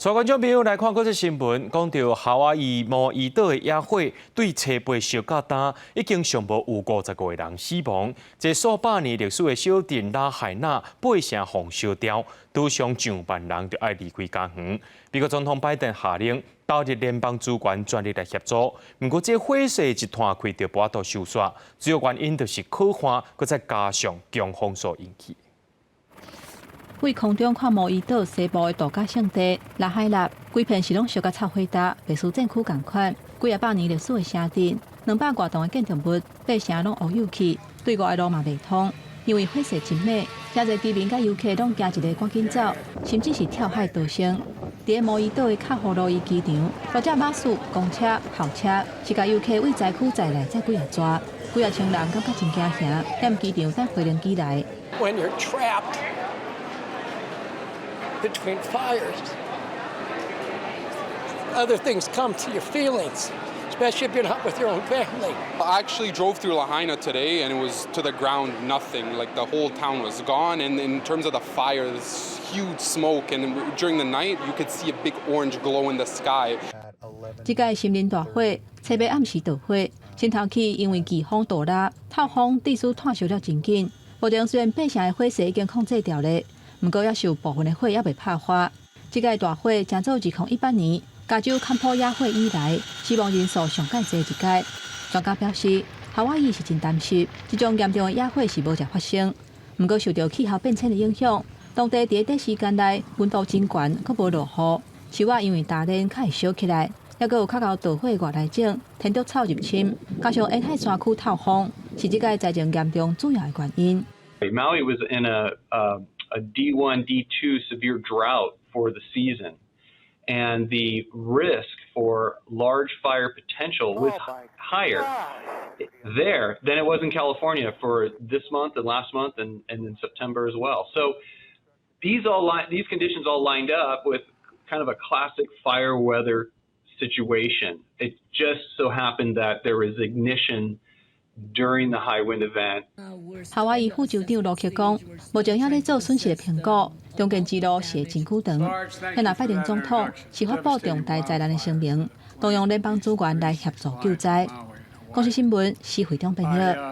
所以觀眾朋友來看閣一則新聞，講著夏威夷毛伊島的野火對初八燒到今，已經上無有55個人死亡。這數百年歷史的小鎮拉海納八成予燒掉，島上上萬人就愛離開家園。美國總統拜登下令投入聯邦資源全力來協助，毋過這火勢一湠開就無法度收煞，主要原因就是洘旱，閣再加上強風所引起。對空中看毛伊島西部的度假勝地拉海納，規片是攏燒甲臭火焦，袂輸戰區仝款。幾仔百年歷史的城鎮，200外棟的建築物，八成攏烏有去，對外的路嘛袂通。因為火勢真猛，誠濟居民佮遊客攏驚一个趕緊走，甚至是跳海逃生。佇咧毛伊島的卡胡羅伊機場，多隻巴士、公車、校車是共遊客對災區載來載幾仔逝，幾仔千人感覺真驚嚇，踮機場等飛行機來。 When you're trapped between fires, other things come to your feelings, especially if you're not with your own family. I actually drove through Lahaina today and it was to the ground, nothing. Like, the whole town was gone. And in terms of the fire, this huge smoke. And during the night, you could see a big orange glow in the sky. 這擺森林大火，初八暗時著火，先頭起因為季風大力，透風致使炭燒了真緊。目前雖然八成的火勢已經控制牢咧，毋過猶是有部分的火猶未拍發。這擺大火成做2018年加州坎普野火以來死亡人數上蓋濟一擺。專家表示，夏威夷是真乾濕，這種嚴重的野火是無常發生。毋過受著氣候變遷的影響，當地佇短時間內溫度真懸，閣無落雨，樹仔因為焦練較會燒起來，猶閣有較𠢕著火外來種天竺草入侵，加上沿海山區透風，是這擺災情嚴重主要的原因。 Maui was in a D1, D2 severe drought for the season, and the risk for large fire potential was higher there than it was in California for this month and last month and in September as well. So these conditions all lined up with kind of a classic fire weather situation. It just so happened that there was ignition during the high wind event. 夏威夷副州長羅克講，目前猶咧做損失的評估，重建之路是會真久長。現在拜登總統是發布重大災難的聲明，動用聯邦資源來協助救災。公視新聞，施惠中編譯。